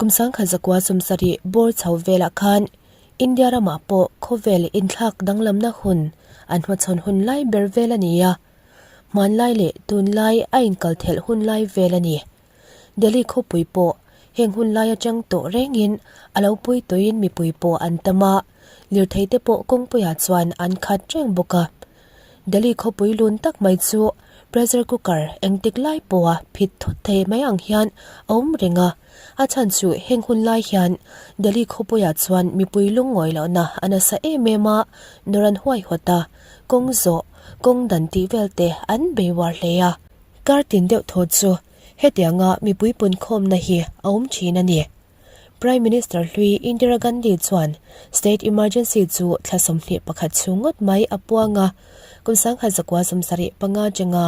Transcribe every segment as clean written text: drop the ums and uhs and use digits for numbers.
Kum 1970 bawr chho velah khan India ramah pawh khawvel inthlak danglamna hun an hmachhawn hun lai ber vel a ni a, hmanlai leh tunlai a inkalthelh hun lai vel a ni. Delhi khawpui pawh heng hun lai atang tawh rengin a lo pui tawhin mipui pawh an tam a, lirthei te pawh kawngpuiah chuan an khat reng bawk a. Delhi khawpui lun tak mai chu pressure cooker engtik lai pawha phit thut thei mai ang hian a awm reng a, a chhan chu heng hun lai hian Delhi khawpuiah chuan mipui lungngawi lohna a nasa em em a, nawr an huaihawt a, kawng zawh, kawng dan tih vel te an bei uar hle a. Kar tin deuh thaw chu hetianga mipui punkhawmna hi a awm thin a ni. Prime Minister hlui Indira Gandhi chuan State Emergency chu thla 21 chhung ngawt mai a puang a, kum 1975 atanga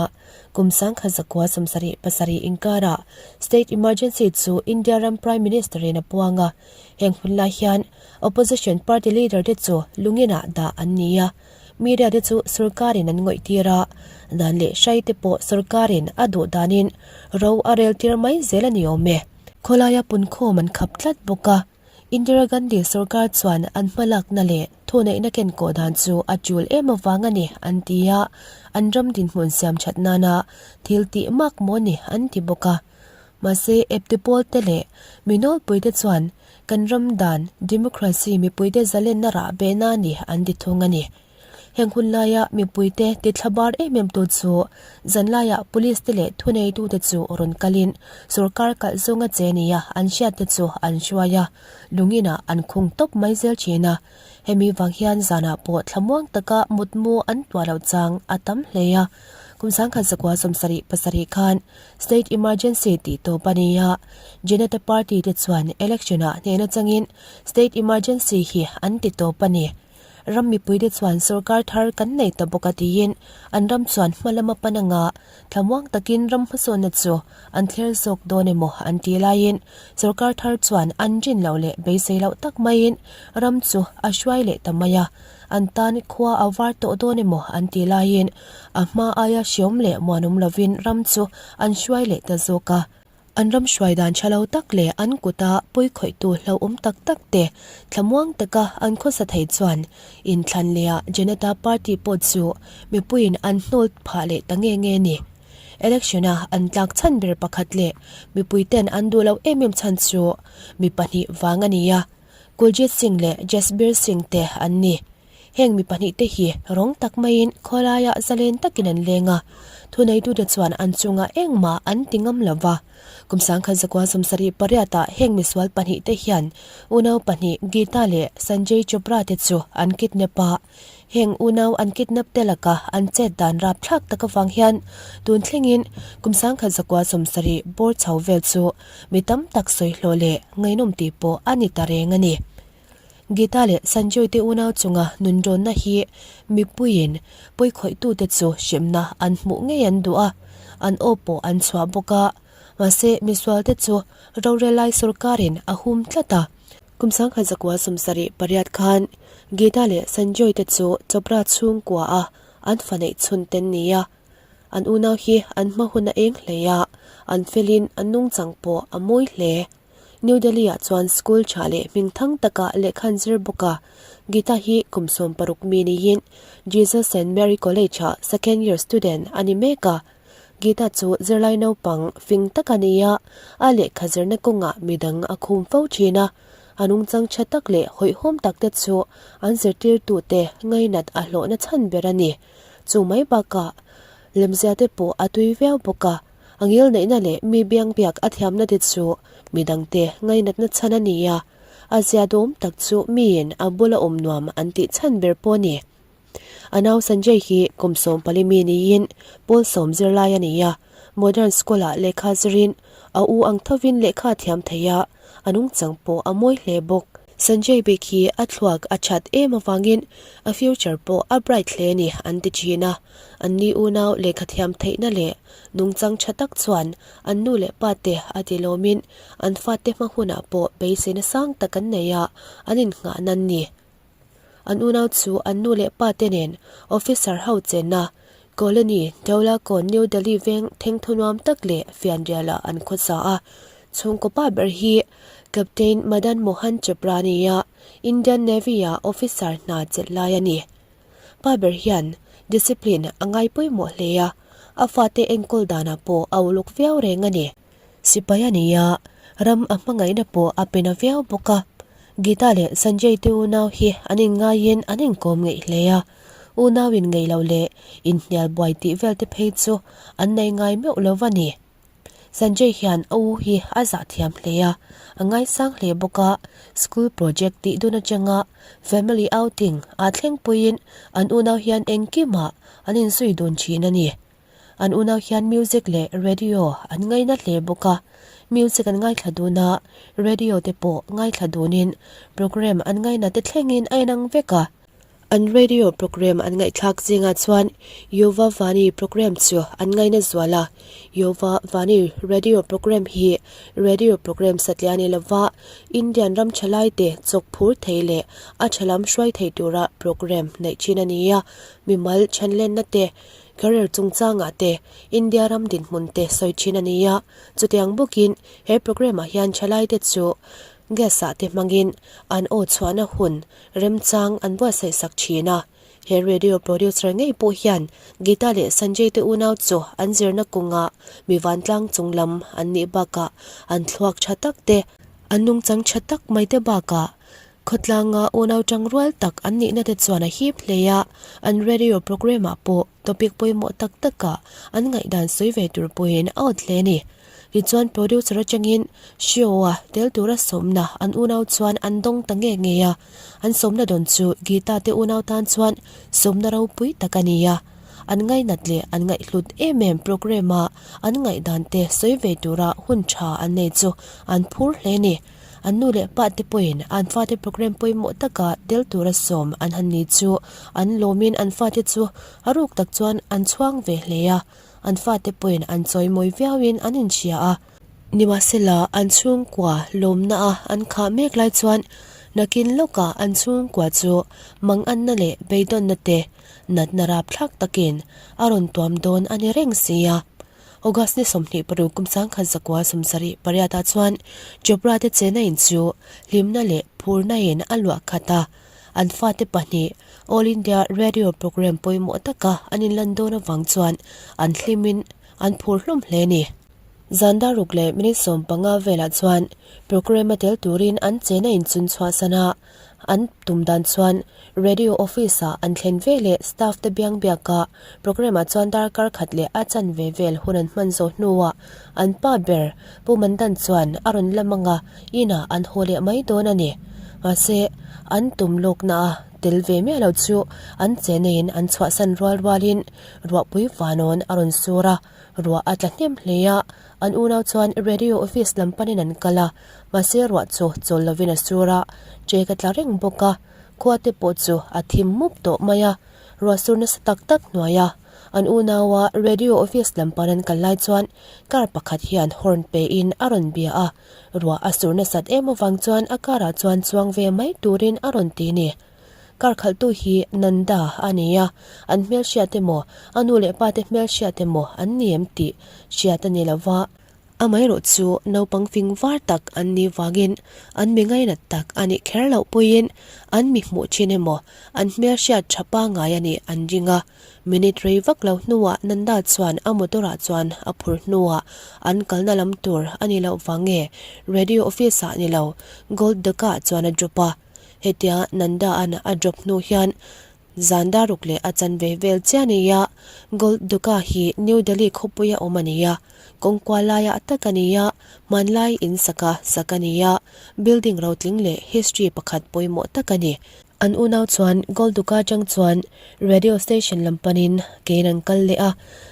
kum 1977 inkarah State Emergency chu India ram Prime Minister in a puang a, heng hun lai hian Opposition party leader te chu lungin ah dah an ni a. Media te chu sorkarin an ngawih tir a, dan leh hrai te pawh sorkarin a duh danin ro a rel tir mai zel a ni awm e. Khawlaia punkhawm an khap tlat bawk a, Indira Gandhi sorkar chuan an hmalakna leh thuneihna kenkawh dan chu a tul em avang a ni an ti a, an ram dinhmun siam that nana thil tih mak maw ni an ti bawk a. Mahse, epti pawl te leh mi nawlpuite chuan Kan ram dan, democracy, mipuite zalenna rah behna a ni an ti thung a ni. Heng hun laia mipuite ti thlabar em em tu chu zanlaiah police te leh thuneitute chu rawn kalin sorkar kalh zawnga che nia an hriatte chu an hruai a, lunginah an khung tawp mai zel thin a. Hemi vang hian zanah pawh thlamuang taka mutmu an tuah loh chang a tam hle a. Kum 1977 khan State Emergency tih tawp a ni a, Janata Party te chuan election-ah hnehna changin State Emergency hi an ti tawp a ni. Ram mipuite chuan sorkar thar kan nei ta bawk a tiin an ram chuan hma lama pan anga thlamuang takin ram hmasawnna chu an thler zawk dawn emaw an tih laiin sorkar thar chuan an rin loh leh beisei loh tak maiin ram chu a hruai leh ta mai a. An tan khua a var tawh dawn emaw an tih laiin a hma aia hriawm leh muanawm lovin ram chu an hruai leh ta zawk a. An ram hruai dan tha lo tak leh an kuta pawikhawihtu hlauhawm tak tak te thlamuang taka an khawsa thei chuan inthlan lehah Janata Party pawh chu mipuiin an hnawl phah leh ta nge nge ni. Election-a an tlak chhan ber pakhat leh mipuiten an duh loh em em chhan chu mi pahnih vang a ni a. Kuljit Singh leh Jasbir Singh te an ni. Heng mi pahnihte hi rawng tak maiin khawlaiah zalen takin an leng a, thuneitute chuan an chungah engmah an ti ngam lo va. Kum 1978 ah heng misual pahnihte hian unau pahnih Geeta leh Sanjay Chopra te chu an kidnap a. Heng unau an kidnap te laka an chet dan rapthlak tak avang hian tun thlengin kum 1970 bawr chho vel chu Mi tam tak sawi hlawh leh ngaihnawm tih pawh a ni ta reng a ni. Gita leh Sanjoy te unau chunga nunrawnna hi mipuiin pawikhawih-tute chu hremna an hmuh ngei an duh a, an aw pawh an chhuah bawk a. Mahse, misualte chu rorelai sorkarin a hum tlat a. Kum 1978 khan Gita leh Sanjoy te chu Chopra chhungkua a an fa neih chhun ten ni a. An unau hi an hma hun a eng hle a, an felin an nungchang pawh a mawi hle. New Delhi-ah chuan school tha leh hming thang takah lehkha an zir bawk a. Geeta hi kum 60 mi niin Jesus and Mary College-ah second year student a ni mek a. Geeta chu zirlai naupang fing tak a ni a, a lehkha zirna kawngah midang a khum fo thin a. A nungchang tha tak leh hawihhawm tak te chu an zirtirtute ngainat a hlawhna chhan ber a ni. Chu mai bakah lemzia te pawh a tui viau bawk a, a ngil neihna leh mi biangbiak a thiamna te chu midangte ngainatna chhan a ni a, a zia duhawm tak chu miin a bula awm nuam an tih chhan ber pawh a ni. A nau Sanjay hi kum 14 mi niin pawl sawm zirlai a ni a, modern school-ah lehkha zirin a u ang thovin lehkha a thiam thei a, a nungchang pawh a mawi hle bawk. Sanjay bik hi a thluak a that em avangin a future pawh a bright hle a ni an ti thin a. An ni unau lehkha thiam theihna leh nungchang tha tak chuan an nu leh pa te a ti lawmin an fate hma hunah pawh beiseina sang tak an nei a, an innghah nan ni. An unau chu an nu leh pa te nen officer ho chenna Colony, Daulakawn, New Delhi veng thengthaw nuam tak leh fianrialah an khawsa a. Chhungkaw pa ber hi. Captain Madan Mohan Chopra a ni a, Indian Navy-a officer hna chelh lai a ni. Pa ber hian discipline a ngai pawimawh hle a, a fate enkawl danah pawh a uluk viau reng a ni. Sipai a ni a, ram a hmangaihna pawh a pe na viau bawk a. Gita leh Sanjay te unau hi an inngaiin an inkawm ngeih hle a, unau inngeih lo leh inhnial buai tih vel te phei chu an nei ngai meuh lo va ni. Sanjay hian a u hi a zah thiam hle a, a ngaisang hle bawk a, school project tih dun atanga family outing ah thleng puiin an unau hian engkimah an inzui dun thin a ni. An unau hian music leh radio an ngaina hle bawk a, music an ngaithla dun a, radio te pawh ngaithla dunin program an ngaina te thlengin a inang vek a. An radio program an ngaihthlak zingah chuan Yuva Vani program chu an ngaina zual a. Yuva Vani radio program hi radio program satliah a ni lova, Indian ram thalaite chawk phur thei leh a tha lam hruai thei tura program neih thin a ni a. Mimal chhanlenna te, career chungchangah te, India ram dinhmun te sawi thin a ni a. Chutiang bawkin he program ah hian thalaite chu gas ah te hmangin an aw chhuahna hun Remchang an buatsaih sak thin a, he radio producer ngei pawh hian Geeta leh Sanjay te unau chu an zirna kawngah mi vantlang chung lam an nih bakah an thluak tha tak te, an nungchang tha tak mai te bakah khawtlanga unau tangrual tak an nihna te chuan a hip hle a, an radio programme ah pawh topic pawimawh tak takah an ngaihdan sawi ve tur pawhin a awt hle a ni. Tichuan producer atangin show-a tel tura sawmna an unau chuan an dawng ta nge nge a, an sawmna dawn chu Geeta te unau tan chuan sawmna ropui tak a ni a. An ngainat leh an ngaihhlut em em programme-a an ngaihdan te sawi ve tura hun tha an nei chu an phur hle a ni. An nu leh pa te pawhin an fate programme pawimawh taka tel tura sawm an han ni chu an lawmin an fate chu a ruk tak chuan an chhuang ve hle a. An fate pawhin an chawimawi viauin an inhria a. Nimahsela, an chhungkua lawmna a an khah mek lai chuan nakin lawkah an chhungkua chu manganna leh beidawnna te natna rapthlak takin a rawn tuam dawn a ni reng si a. August ni 26 kum 1978 ah chuan Chopra te chena in chu hlimna leh phurna in a luah khat a. An fate pahnih All India Radio programme pawimawh taka an inlan dawn avang chuan an hlimin an phur hlawm hle a ni. Zan daruk leh minute 15 velah chuan programme a tel turin an chena inchun chhuahsan a, an tum dan chuan Radio office-ah an thlen ve leh staff te biang biaka programme-ah chuan darkar khat leh a chanve vel hun an hman zawh hnuah an pa ber Pu Mandan chuan a rawn la mang a, inah an haw leh mai dawn a ni. Mahse, an tum lawkna a tel ve miah lo chu an che neiin an chhuahsan rual rualin ruahpui vanawn a rawn sur a, ruah a tla hnem hle a, an unau chuan radio office lam panin an kal a, mahse ruah chu chawl lovin a sur a, ṭek a tla reng bawk a, khua te pawh chu a thim mup tawh mai a, ruah sur nasa tak tak hnuai a, an unaua radio office lam pan an kal lai chuan car pakhat hian horn pe in a rawn bia a, ruah a sur nasat em avang chuan a car ah chuan chuang ve mai turin a rawn ti ni. Car khalhtu hi Nanda a ni a, an hmelhriat emaw a nu leh pa te hmelhriat emaw an ni em tih hriat a ni lova, Amaherawh chu naupang fing var tak an nih vangin an mi ngainat tak a nih kher loh pawhin an mi hmuh thin emaw an hmelhriat tha pangngai a nih an ring a. Minute rei vak lo hnuah Nanda chuan a motor ah chuan a phur hnuah an kalna lam tur a ni loh vang nge radio office ah ni lo Gold Dhaka ah chuan a drop a. Hetia Nanda an a drop hnu hian Zan daruk leh a chanve vel chiah a ni a, Gold Duka hi New Delhi khawpuia awm a ni a, kawngkua laia tak a ni a, hmanlai in saka sak a ni a, building rotling leh history pakhat pawimawh tak a ni. An unau chuan Gold Duka atang chuan radio station lam panin kein an kal leh a,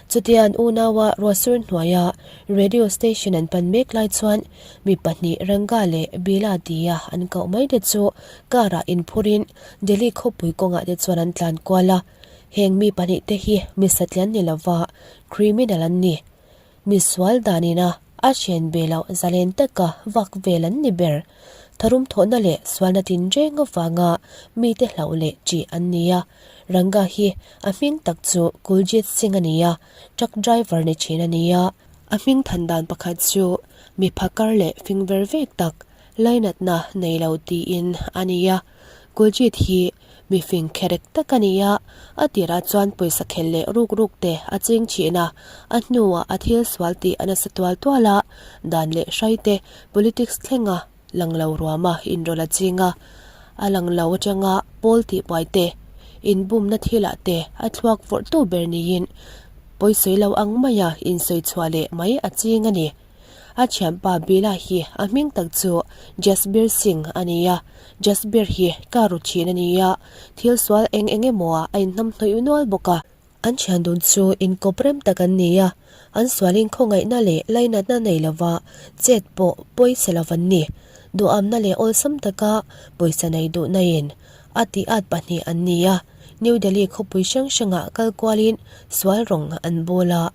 chutia an unaua ruahsur hnuaia radio station an pan mek lai chuan mi pahnih Ranga leh Bila tia an koh mai te chu car ah inphurin Delhi khawpui kawngah te chuan an tlan kual a, heng mi pahnih te hi mi satlian ni lova criminal an ni. Mi sual danina a hren ve loh zalen taka vak vel an ni ber. Tharum thawhna leh sualna tinreng avanga mite hlauh leh ṭih an ni a, Ranga hi a hming tak chu Kuljit Singh a ni a, truck driver ni ṭhin a ni a. A hming than dan pakhat chu mi phakar leh fing ver vek tak. Lainatna nei lo tiin a ni a. Kuljit hi mi fing kherek tak a ni a, a tirah chuan pawisa khelh leh ruk ruk te a ching thin a, a hnuah a thil sual tih a nasa tual tual a, dan leh hrai te politics thlenga lang lo ruama inrawlh a ching a, a lang lo atanga pawl tihbuai te, inbumna thilah te a thluak vawrhtu ber niin pawisawi lo ang maia insawi chhuah leh mai a ching a ni. A thianpa Bila hi a hming tak chu Jasbir Singh a ni a, Jasbir hi car ru thin a ni a, thil sual eng eng emaw ah a inhnamhnawih nual bawk a. An thian dun chu inkawp rem tak an ni a, an sualin khawngaihna leh lainatna nei lova chet pawh pawisa lo an ni. Duhamna leh awlsam taka pawisa nei duhnain a tih at pahnih an ni a, New Delhi khawpui hrang hrangah kal kualin sual rawng an bawl a.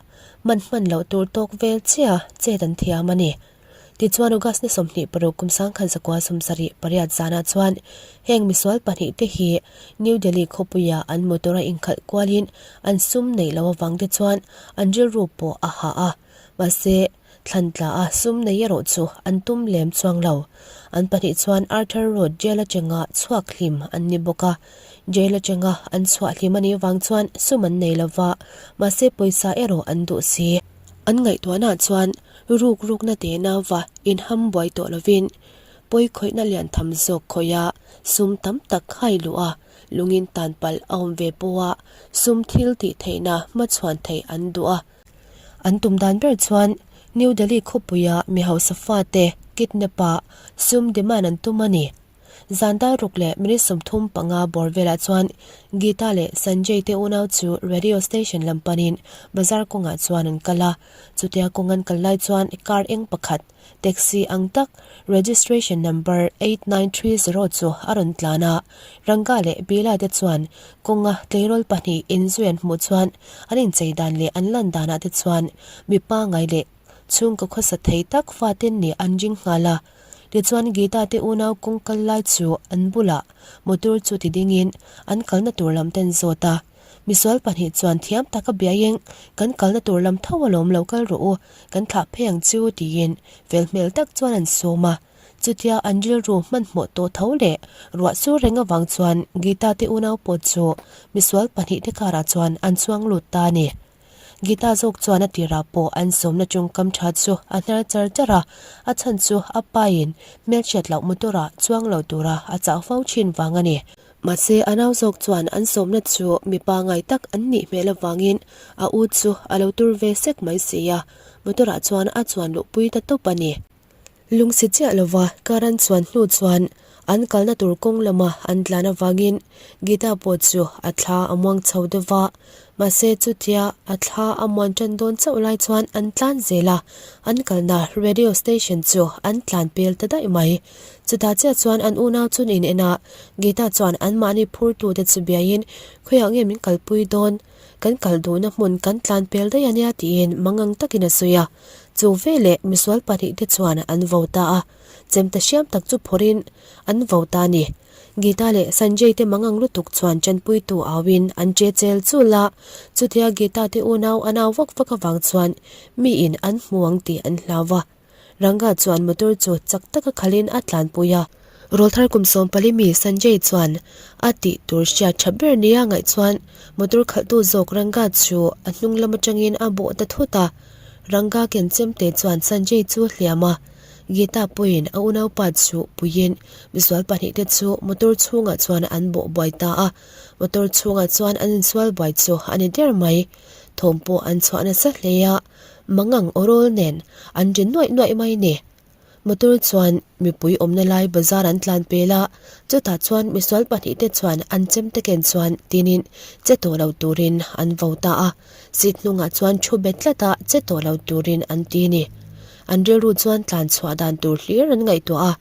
Hman hman loh tur tawk vel chiah chet an thiam a ni. Tichuan August ni 26 kum 19 78 zanah chuan heng misual pahnih te hi New Delhi khawpuia an motor a inkhalh kualin an sum neih loh avang te chuan an rilru pawh a hah a. Mahse, thlantla a sum nei erawh chu an tum lem chuang lo. An pahnih chuan Arthur Road jail atanga chhuak hlim an ni bawk a. Jail atanga an chhuah hlim a nih vang chuan sum an nei lo va, mahse pawisa erawh an duh si. An ngaihtuahnaah chuan ruk rukna tehna va inham buai tawh lovin pawi khawihna lian tham zawk khawih a, sum tam tak hai luh a, lungin tan palh a awm ve pawh a, sum thil tih theihna hmachhuan theih an duh a. An tum dan ber chuan New Delhi khawpuia mi hausa fate kidnap-a sum demand an tum a ni. Zan dar ruk leh minute 35 bawr velah chuan Geeta leh Sanjay te unau chu radio station lam panin bazar kawngah chuan an kal a. Chutia kawng an kal lai chuan car eng pakhat, taxi ang tak, registration number 8930 chu a rawn tlan a. Ranga leh Bila te chuan kawnga tleirawl pahnih inzui an hmuh chuan an inchei dan leh an lan danah te chuan mi pangai leh chhungkaw khawsa thei tak faten nih an ring nghal a. Tichuan Geeta te unau kawng kal lai chu an bulah motor chu ti dingin an kalna tur lam ten zawt a. Misual pahnih chuan thiam taka biain kan kalna tur lam tho alawm lo kal rawh u, kan thlah phei ang chu tiin fel hmel tak chuan an sawm a. Chutia an rilru hmanhmawh tawh tho leh ruah sur reng avang chuan Geeta te unau pawh chu misual pahnih te karah chuan an chuang lut ta a ni. Gita zawk chuan a tirah pawh an sawmna tawngkam tha chu a hnar char char a, a chhan chu a pain hmelhriat loh motor-ah chuang lo tura a chah fo thin vang a ni. Mahse, a nau zawk chuan an sawmna chu mipa ngai tak an nih hmel avangin a u chu a lo tur ve sek mai si a, motor-ah chuan a chuan luhpui ta tawp a ni. Lungsi chiah lova car an chuan hnu chuan an kalna tur kawng lama an tlan avangin Gita pawh chu a thla a muang chho deuh va. Mahse chutia a thla a muan tan dawn chauh lai chuan an tlan zel a, an kalna radio station chu an tlan pel ta daih mai. Chutah chiah chuan an unau chun in en a, Gita chuan anmahni phurtute chu biain khawiah nge min kalpui dawn? Kan kal duhna hmun kan tlan pel daih ania tiin mangang takin a sawi a. Chu veleh misual pahnihte chuan an vo ta a, chemte hriam tak chu phawrhin an vo ta a ni. Geeta leh Sanjay te mangang lutuk chuan tanpuitu auin an che chel chul a, chutia Geeta te unau an au vak vak avang chuan miin an hmu ang tih an hlau va. Ranga chuan motor chu chak taka khalin a tlanpui a. Rawlthar kum 14 mi Sanjay chuan a tih tur hriat tha ber nia ngaih chuan motor khalhtu zawk Ranga chu a hnung lam atangin a bawh ta thut a. Ranga ken chemte chuan Sanjay chu a hliam a. Geeta pawhin a unaupa chu puiin misual pahnihte chu motor chhungah chuan an bawh buai ta a. Motor chhungah chuan an insual buai chu a ni der mai. Thawm pawh an chhuah nasa hle a. Mangang awrawl nen an ri nuaih nuaih mai ni. Motor chuan mipui awmna lai bazar an tlan pel a, chutah chuan misual pahnihte chuan an chemte ken chuan tinin che tawh lo turin an vo ta a, seat hnungah chuan thu bet tlat a che tawh lo turin an ti ni. An rilru chuan tlan chhuah dan tur hlir an ngaihtuah a,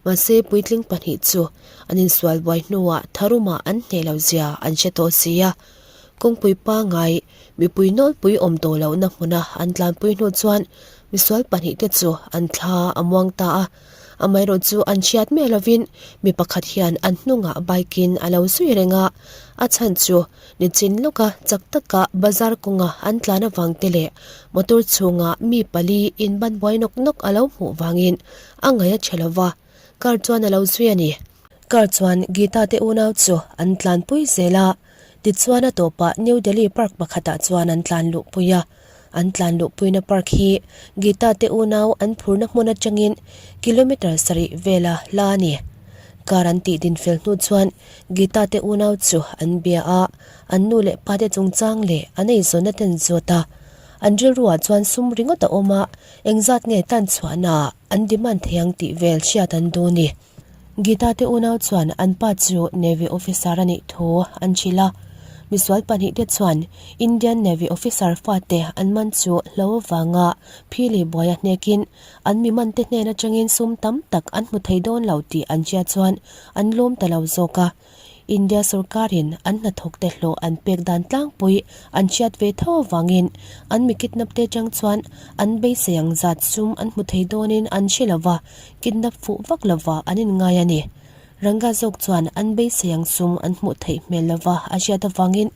mahse puitling pahnih chu an insual buai hnuah tharumah an hneh lo zia an hre tawh si a. Kawngpui pangai mipui nawlpui awm tawh lohna hmuna an tlanpui hnu chuan misual pahnihte chu an thla a muang ta a. Amaherawh chu an hriat miah lovin mi pakhat hian an hnungah bike in a lo zui reng a, a chhan chu nichin lawka chak taka bazar kawnga an tlan avang te leh motor chhunga mi pali inban buai nawk nawk a lo hmuh vangin a ngaih a tha lova. Car chuan a lo zui a ni. Car chuan Geeta te unau chu an tlanpui zel a, tichuan a tawpah New Delhi park pakhatah chuan an tlan luhpui a. An tlan luhpuina park hi Geeta te unau an phurna hmun atangin kilometre sarih vela hla a ni. Car an tih din fel hnu chuan Geeta te unau chu an bia a, an nu leh pa te chungchang leh an eizawnna te an zawt a. An rilruah chuan sum ringawt a awm a, engzat nge tan chhuahna an demand thei ang tih vel hriat an duh a ni. Geeta te unau chuan an pa chu Navy officer a nih thu an hrilh a, misual pahnihte chuan Indian Navy officer fate an man chu hlo avanga phili buai a hnekin an mi mante hnen atangin sum tam tak an hmu thei dawn lo tih an hriat chuan an lawm ta lo zawk a. India sorkarin an hnathawkte hlawh an pek dan tlangpui an hriat ve tho avangin an mi kidnap te atang chuan an beisei ang zat sum an hmu thei dawnin an hre lo va, kidnap fuh vak lova an inngai a ni. Ranga zawk chuan an beisei ang sum an hmuh theih hmel lova a hriat avangin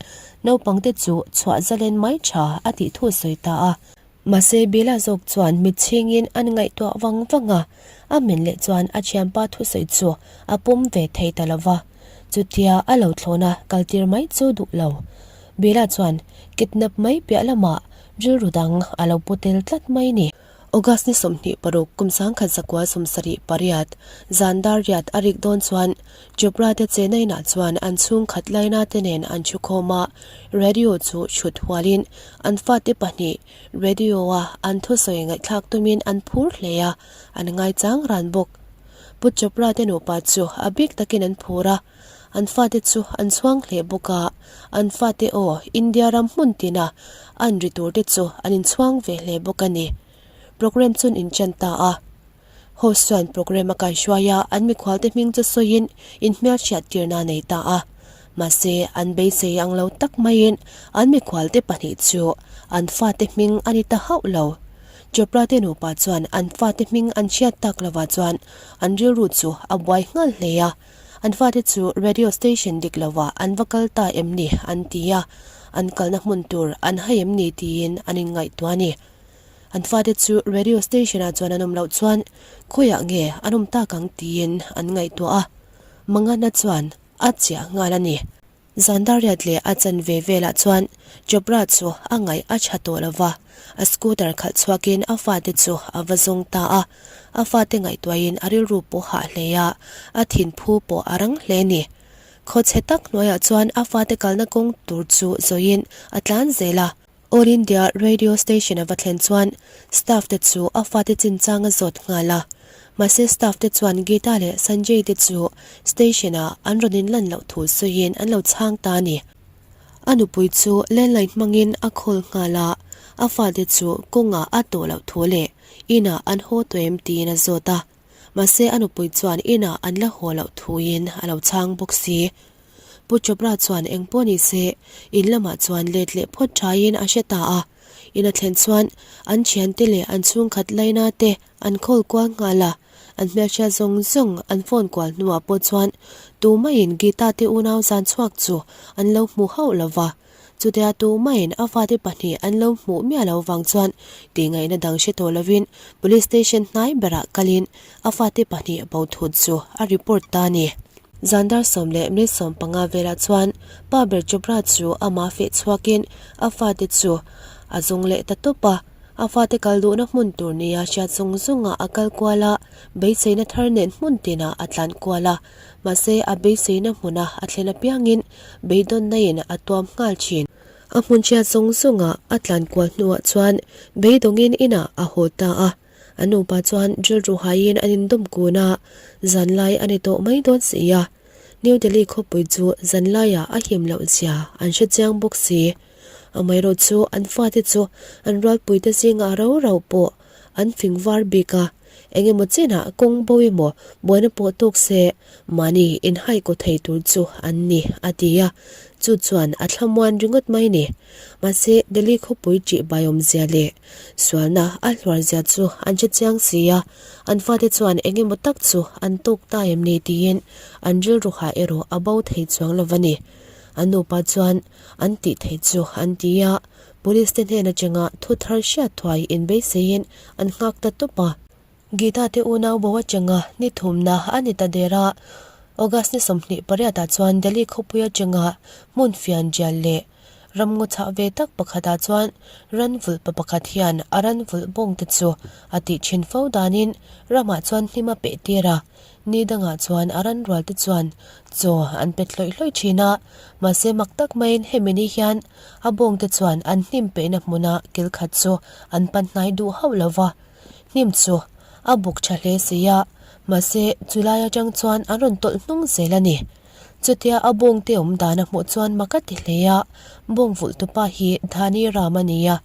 naupangte chu chhuah zalen mai tha a tih thu a sawi ta a. Mahse Bela zawk chuan mit chhingin an ngaihtuah vang vang a, a men leh chuan a thianpa thusawi chu a pawm ve thei ta lo va, chutia a lo thlawn a kaltir mai chu duh lo. Bela chuan kidnap mai piah lamah rilru dang a lo pu tel tlat mai ni. August ni 26 kum 1978 zan dar riat a rik dawn chuan Chopra te chena inah chuan an chhungkhat laina te nen an thukhawm a, radio chu chhut hualin An fate pahnih radio-a an thusawi ngaihthlak tumin an phur hle a, an ngaichang ran bawk. Pu Chopra te nupa chu a bik takin an phur a, an fate chu an chhuang hle bawk a, an fate aw India ram hmun tina an ri tur te chu an inchhuang ve hle bawk a ni. Programme chun inchan ta a. Host chuan programme a kaihruai a, an mikhualte hming chu sawiin inhmelhriat tirna a nei ta a. Mahse, an beisei ang lo tak maiin an mikhualte pahnih chu an fate hming a ni ta hauh lo. Chopra te nupa chuan an fate hming an hriat tak lovah chuan an rilru chu a buai nghal hle a. An fate chu radio station dik lovah an va kal ta em ni an ti a, an kalna hmun tur an hai em ni tiin an inngaihtuah a ni. An fate chu radio station ah chuan an awm loh chuan khawiah nge an awm tak ang tiin an ngaihtuah a, Mangana chuan a chiah nghal a ni. Zandariat leh a chanve velah chuan Chopra chu a ngaih a tha tawh lo va, a scooter khalh chhuakin a fate chu a va zawng ta a, a fate ngaihtuahin a rilru pawh hah hle a, a thinphu pawh a rang hle a ni. Khawchhe tak hnuaiah chuan a fate kalna kawng tur chu zawiin a tlan zel a. All India Radio Station a va thlen chuan staff te chu a fate chinchang a zawt nghal a. Mahse staff te chuan Geeta leh Sanjay te chu station ah an rawn inlan loh thu sawiin an lo chhang ta a ni. A nupui chu landline hmangin a call nghal a, a fate chu kawngah a tawh loh thu leh inah an haw tawh em tiin a zawt a. Mahse a nupui chuan inah an la haw loh thuin a lo chhang bawk si. Pu Chopra chuan eng pawh ni se, in lamah chuan let leh phawt thain a hre ta a. In a thlen chuan an thiante leh an chhungkhat laina te an call kual nghal a, an hmelhriat zawng zawng an phone kual hnuah pawh chuan tumaiin Geeta te unau zan chhuak chu an lo hmu hauh lo va. Chutia tumaiin a fate pahnih an lo hmuh miah lo vang chuan tihngaihna dang hre tawh lovin Police Station hnai berah kalin a fate pahnih bo thut chu a report ta a ni. Zan dar 10 leh minute 15 velah chuan pa ber Chopra chu amah feh chhuakin a fate chu a zawng leh ta tawp a. A fate kal duhna hmun tur nia hriat zawng zawngah a kal kual a, beiseina thar nen hmun tinah a tlan kual a. Mahse a beiseina hmuna a thlen apiangin beidawnnain a tuam nghal thin. A hmun hriat zawng zawngah a tlan kual hnuah chuan beidawngin inah a haw ta a. A nupa chuan rilru haiin an indawm kun a, zanlai a ni tawh mai dawn si a. New Delhi khawpui chu zanlaiah a him loh zia an hre chiang bawk si. Amaherawh chu an fate chu an rualpuite zingah rau rau pawh an fing var bik a, eng emaw chenah kawng bo emaw buaina pawh tawk se mahni inhai kaw thei tur chu an ni, a ti a. Chu chuan a thlamuan ringawt mai ni. Mahse Delhi khawpui ṭih baiawmzia leh Sualna a hluar zia chu an hre chiang si a, an fate chuan eng emaw tak chu an tawk ta em ni tiin an rilru hah erawh a bo thei chuang lo va ni. An nupa chuan an tih theih chu an ti a, police te hnen atanga thu thar hriat thuai inbeiseiin an nghak ta tawp a. Gita te unau bo atanga ni thumna a ni ta der a, August ni 28 ah chuan Delhi khawpui atanga hmun fian rial leh ramngaw chhah ve tak pakhatah chuan ran vulh pa pakhat hian a ran vulh bawng te chu a tih thin fo danin ramah chuan hnim a peh tir a, ni dangah chuan a ran rual te chuan chaw an pe hlawih hlawih thin a, mahse mak tak maiin hemi ni hian a bawng te chuan an hnim pehna hmuna kil khat chu an pan hnai duh hauh lo va. Hnim chu a buk tha hle si a, mahse chulai atang chuan an rawn tawlh hnung zel a ni. Chutia a bawng te awm dan a hmuh chuan mak a ti hle a, bawng vulh tupa hi Dhani Ram a ni a,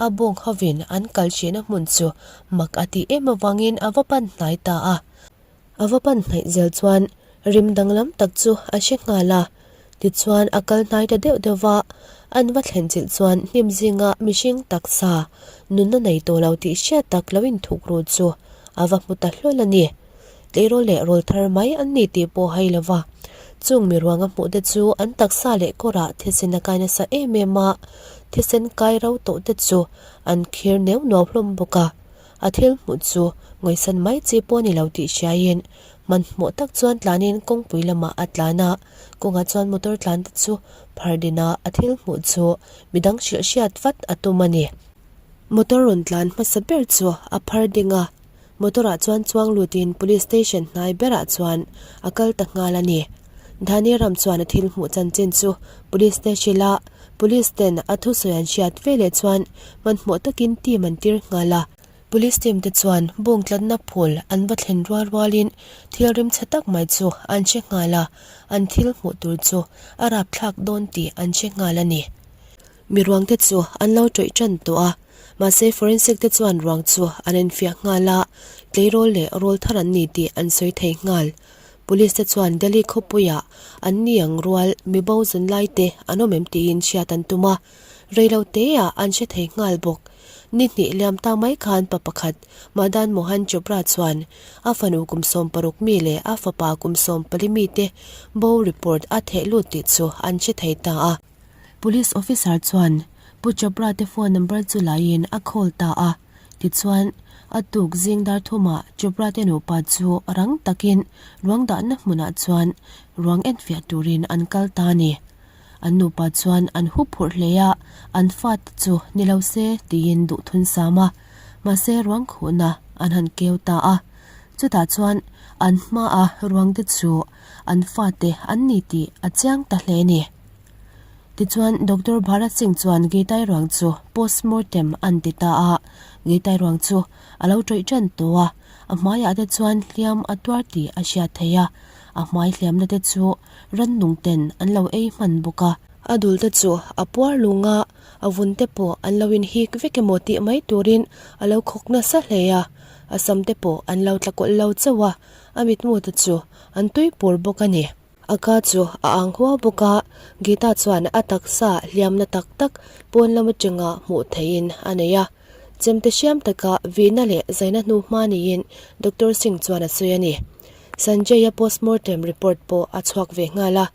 a bawng hovin an kal hrehna hmun chu mak a tih em avangin a va pan hnai ta a. A va pan hnaih zel chuan rim danglam tak chu a hre nghal a, tichuan a kal hnai ta deuh deuh va, an va thlen chilh chuan hnim zinga mihring taksa nunna nei tawh lo tih hriat tak lo inthuk ru chu a va hmu ta hlawl a ni. Tleirawl leh rawl thar mai an ni tih pawh hai lo va, chung mi ruang a hmuh te chu an taksa leh kawrah thisen a kai nasa em em a, thisen kai ro tawh te chu an khir neu nuau hlawm bawk a. A thil hmuh chu ngawisan mai chi pawh a ni lo tih hriaiin hmanhmawh tak chuan tlanin kawngpui lamah a tlan a, kawngah chuan motor tlan te chu phar din a, a thil hmuh chu midang hrilh hriat vat a tum a ni. Motor rawn tlan hmasa ber chu a phar ding a, motor ah chuan chuang lutin police station hnai berah chuan a kal ta nghal a ni. Dhani ram chuan a thil hmuh chanchin chu police te hrilh a, police ten a thusawi an hriat veleh chuan hmanhmawh takin team an tir nghal a. Police team te chuan bawng tlatna phul an va thlen rual rualin thil rimchhe tak mai chu an hre nghal a, an thil hmuh tur chu a rapthlak dawn tih an hre nghal a ni. Mi ruang te chu an lo tawih tan tawh a, mahse forensic te chuan ruang chu an enfiah nghal a, tleirawl leh rawl thar an ni tih an sawi thei nghal. Police te chuan Delhi khawpuiah an ni ang rual mi bo zun lai te an awm em tiin hriat an tum a, rei lo teah an hre thei nghal bawk. Ni hnih liam ta mai khan pa pakhat Madan Mohan Chopra chuan a fanu kum 16 mi leh a fapa kum 14 mi te bo report a theh lut tih chu an hre thei ta a. Police officer chuan Pu Chopra te phone number chu laiin a call ta a. Tichuan, a tuk zing dar thumah Chopra te nupa chu rang takin ruang dahna hmunah chuan ruang enfiah turin an kal ta a ni. An nupa chuan an hup phurh hle a, an fate chu ni lo se tiin duh thun sam a, mahse ruang khuhna an han keu ta a. Chutah chuan an hmaa ruangte chu an fate an ni tih a chiang ta hle a ni. Tichuan, Doctor Bharat Singh chuan Geitai ruang chu post-mortem an ti ta a, Geitai ruang chu a lo tawih tan tawh a, a hmaiah te chuan hliam a tuar tih a hriat theih a, a hmai hliamna te chu rannung ten an lo ei hman bawk a. A dul te chu a puar lung a, a vun te pawh an lo inhik vek emaw tih mai turin a lo khawk nasa hle a, a sam te pawh an lo tla kawlh lo chauh a, a mitmu te chu an tui pur bawk a ni. A ka chu a ang huau bawk a, Gita chuan a taksa hliamna tak tak pawn lam atanga hmuh theihin a nei a. Chemte hriam taka vihna leh zaina hnu hma niin Doctor Singh chuan a sawi a ni. Sanjay-a postmortem report pawh a chhuak ve nghal a.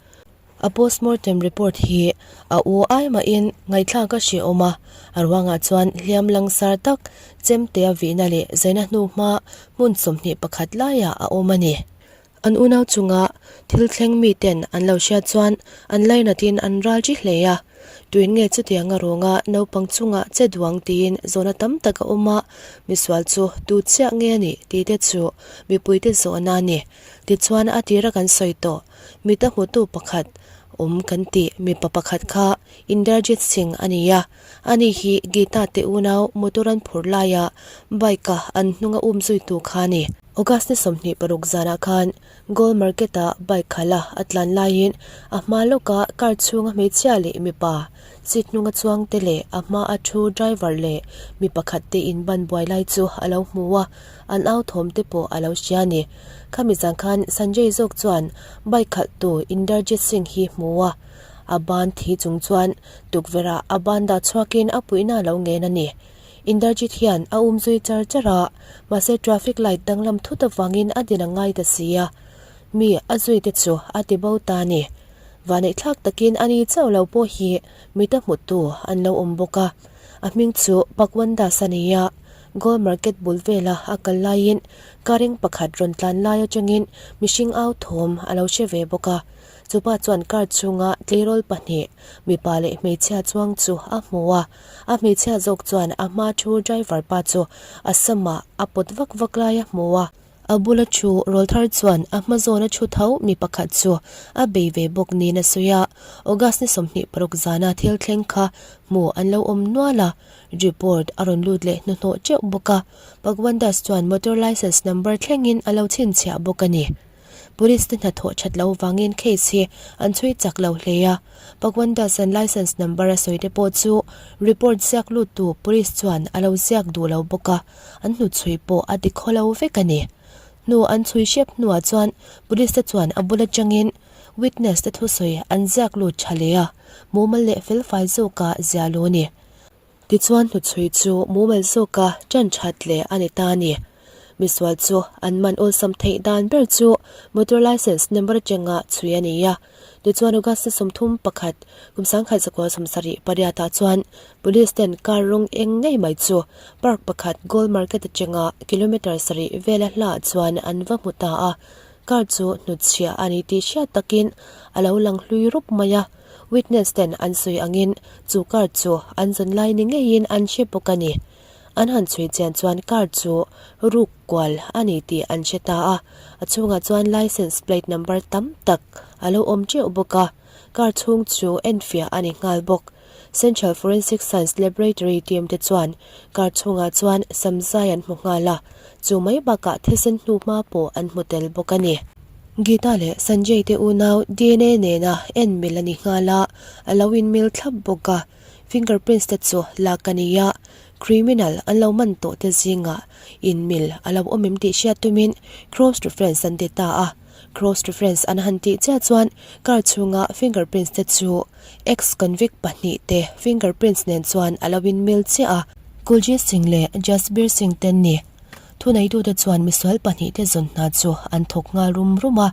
A postmortem report hi a u ai mahin ngaihthlak a hrehawm a, a ruangah chuan hliam langsar tak chemtea vihna leh zaina hnu hma hmun 21 laiah a awm a ni. An unau chunga thil thleng miten an lo hriat chuan an lainatin an ral ri hle a. Tuin nge chutianga rawnga naupang chunga che duang tiin zawhna tam tak a awm a, misual chu tu chiah nge a nih tih te chu mipuite zawhna a ni. Tichuan a tira kan sawi tawh, mit a hmutu pakhat awm kan tih mipa pakhat kha Inderjit Singh a ni a. Ani hi Geeta te unau motor an phurh laia bike-a an hnunga um zuitu kha a ni. August ni 26 zanah khan Gold Market-ah bike khalh a a tlan laiin a hma lawka car chhunga hmeichhia leh mipa seat hnunga chuang te leh a hma a thu driver leh mi pakhat te in ban buai lai chu a lo hmu a, an au thawm te pawh a lo hria a ni. Khami zan khan Sanjay zawk chuan bike khalhtu Inderjit Singh hi hmu a, a ban thi chung chuan tukverhah a ban dah chhuakin a puihna a lo ngen a ni. Inderjit hian a um zui char char a, mahse traffic light danglam thut avangin a din a ngai ta si a, mi a zui te chu a ti bo ta a ni. Vaneihthlak takin a ni chauh lo pawh hi mita hmutu an lo awm bawk a, a hming chu Pakwandas a ni a. Gold Market bul vela a kal laiin car eng pakhat rawn tlan lai atangin mihring au thawm a lo hre ve bawk a. Chupa chuan car chhunga tleirawl pahnih, mipa leh hmeichhia chuang chu a hmu a. A hmeichhia zawk chuan a hma thu driver pa chu a samah a pawt vak vak lai a hmu a. A bula thu rawlthar chuan a hma zawna thu tho mi pakhat chu a bei ve bawk niin a sawi a. August ni 26 zana thil thleng kha hmu an lo awm nual a, report a rawn lut leh hnuhnawh teuh bawk a. Bhagwan Das chuan motor licence number thlengin a lo chhinchhiah bawk a ni. Police te hnathawh that loh vangin case hi an chhui chak lo hle a, Bhagwan Das-a'n licence number a sawi te pawh chu report ziak luttu police chuan a lo ziak duh lo bawk a, an hnuchhui pawh a ti khaw lo vek a ni. Hnu an chhui hrep hnuah chuan police te chuan a bul atangin witness te thusawi an ziak lut tha leh a, mumal leh felfai zawka ziah lo a ni. Tichuan hnuchhui chu mumal zawka tan that leh a ni ta a ni. Misual chu an man awlsam theih dan ber chu motor licence number atanga chhui a ni a. Tichuan August ni 31, kum 1978 ah chuan Police ten car rawng eng ngei mai chu park pakhat Gold Market atanga kilometre sarih vela hlaah chuan an va hmu ta a. Car chu hnutchhiah a ni tih hriat takin a lo lang hlui rup mai a. Witness ten an sawi angin chu car chu an zawn lai ni ngeiin an hre bawk a ni. An han chhui chian chuan car chu ruk kual a ni tih an hre ta a, a chhungah chuan licence plate number tam tak a lo awm teuh bawk a, car chhung chu enfiah a ni nghal bawk. Central Forensic Science Laboratory team te chuan car chhungah chuan samzai an hmu nghal a, chu mai bakah thisen hnuhma pawh an hmu tel bawk a ni. Geeta leh Sanjay te unau dna nena en mil a ni nghal a, a lo inmil thlap bawk a, fingerprints te chu lak a ni a, criminal an lo man tawh te zingah inmil a lo awm em tih hriat tumin cross reference an ti ta a, cross reference an han tih chiah chuan car chhunga fingerprints te chu Ex-convict pahnihte fingerprints nen chuan a lo inmil chiah a, Kuljeet Singh leh Jasbir Singh ten ni. Thuneitute chuan misual pahnihte zawn hna chu an thawk nghal rum rum a,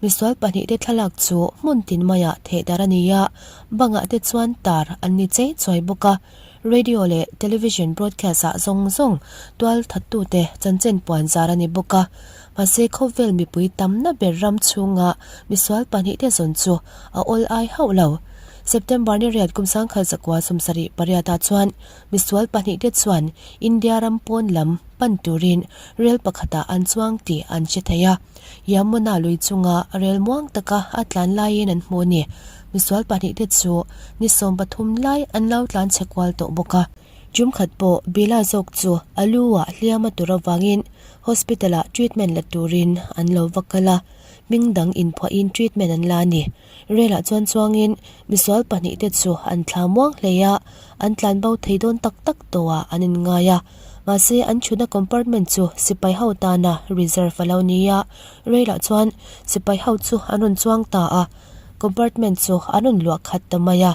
misual pahnihte thlalak chu hmun tin maiah thehdarh a ni a, bangah te chuan tar an ni chei chuai bawk a, radio leh television broadcast ah zawng zawng tual thattute chanchin puan zar a ni bawk a, mahse khawvel mipui tamna ber ram chhunga misual pahnihte zawn chu a awl ai hauh lo. September ni riat kum 1978 ah chuan Misual pahnihte chuan India ram pawn lam pan turin rel pakhatah an chuang tih an hre thei a. Yamuna lui chunga rel muang taka a tlan laiin an hmu a ni. Misual pahnihte chu ni 13 lai an lo tlan chhe kual tawh bawk a. Tum khat pawh Bila zawk chu a lu ah hliam a tur avangin hospital-ah treatment la turin an lo va kal a, hming dang inphuahin treatment an la a ni. Relah chuan chuangin misual pahnihte chu an thla muang hle a, an tlan bo thei dawn tak tak tawhah an inngai a. Mahse, an chhuna compartment chu sipai ho tana reserve a lo ni a, Relah chuan sipai ho chu an rawn chuang ta a, compartment chu an rawn luah khat ta mai a.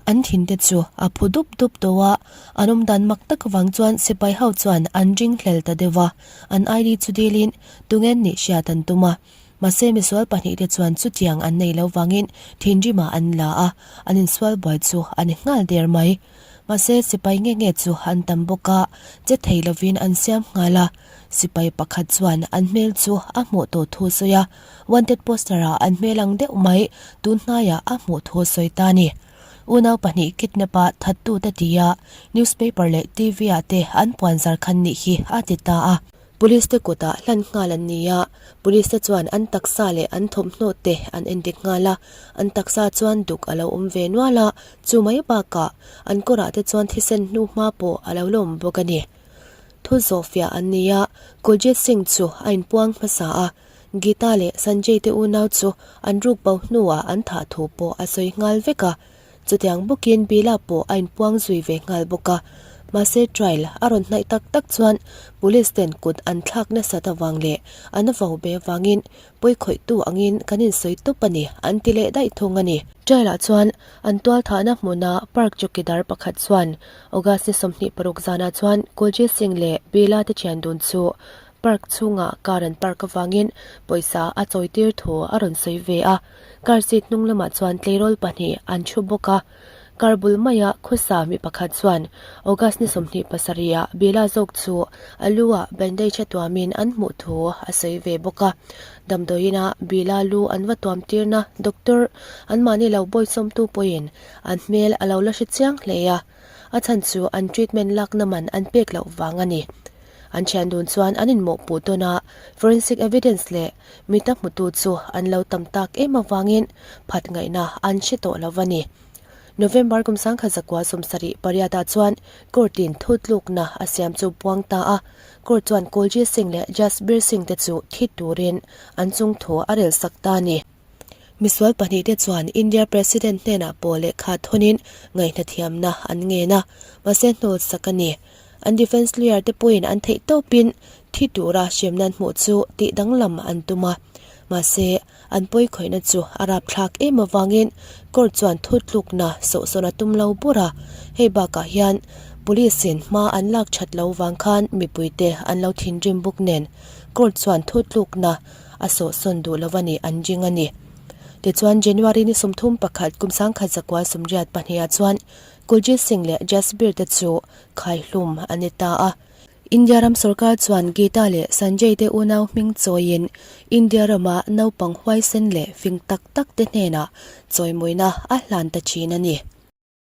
An thinte chu a phu dup dup tawh a, an awm dan mak tak avang chuan sipai ho chuan an ringhlel ta deuh a, an ID chu dilin tungen nih hriat an tum a. Mahse misual pahnihte chuan chutiang an nei lo vangin thinrimah an la a, an insual buai chu a ni nghal der mai. Mahse sipai nge nge chu an tam bawk a, che thei lovin an siam nghal a. Sipai pakhat chuan an hmel chu a hmuh tawh thu a sawi a, wanted poster ah an hmel ang deuh mai tun hnaiah a hmuh thu a sawi ta a ni. Unau pahnih kidnap a thattute tia newspaper leh TV ah te an puanzar khan nih hi a ti ta a. Police te kutah hlan nghal an ni a, Police te chuan an taksa leh an thawmhnaw te an endik nghal a, an taksa chuan duk a lo awm ve nual a, chu mai bakah an kawrah te chuan thisen hnu hma pawh a lo la awm bawk a ni. Thu zawhfiah an ni a, Kuljeet Singh chu a inpuang hmasa a, Geeta leh Sanjay te unau chu an ruk bo hnuah an thah thu pawh a sawi nghal vek a, Chutiang bawkin Bila pawh a inpuang zui ve nghal bawk a. Mahse trial a rawn hnaih tak tak chuan police ten kut an thlak nasat avang leh an vo be avangin pawi khawihtu angin kan insawi tawp a ni an ti leh daih thung a ni. Trial ah chuan an tualthahna hmuna park chawkidar pakhat chuan August ni 26 zanah chuan Kuljeet Singh leh Bila te thian dun chu park chhungah car an park avangin pawisa a chawitir thu a rawn sawi ve a. Car seat hnung lamah chuan tleirawl pahnih an thu bawk a. Kar bul maia khawsa mi pakhat chuan August ni 27 ah Bila zawk chu a lu ah bandage a tuamin an hmuh thu a sawi ve bawk a. Damdawiin ah Bila lu an va tuam tirna doctor anmahni lo bawihsawmtu pawhin an hmel a lo la hre chiang hle a, a chhan chu an treatment lakna man an pek loh vang a ni. An thian dun chuan an inmawhpuh tawn a, forensic evidence leh mita hmutu chu an lo tam tak em avangin phat ngaihna an hre tawh lo va ni. November kum 1978 ah chuan court in thutlukna a siam chu puang ta a, court chuan Kuljeet Singh leh Jasbir Singh te chu thi turin an chungthu a rel sak ta a ni. Misual pahnihte chuan India President hnenah pawh lehkha thawnin ngaihnathiamna an ngen a, mahse hnawl sak a ni. An defence lawyer te pawhin an theih tawpin thi tura hremna an hmuh chu tih danglam an tum a, mahse an pawikhawihna chu a rapthlak em avangin court chuan thutlukna sawhsawn a tum lo bur a, hei bakah hian police in hma an lak that lo vang khan mipuite an lo thinrim bawk nen court chuan thutlukna a sawhsawn duh lo a nih an ring a ni. Tichuan January ni 31 kum 1982 ah chuan Kuljeet Singh leh Jasbir te chu khaihlum a ni ta a. India ram sorkar chuan Geeta leh Sanjay te unau hming chawiin India rama naupang huaisen leh fing tak tak te hnenah chawimawina a hlan ta thin a ni.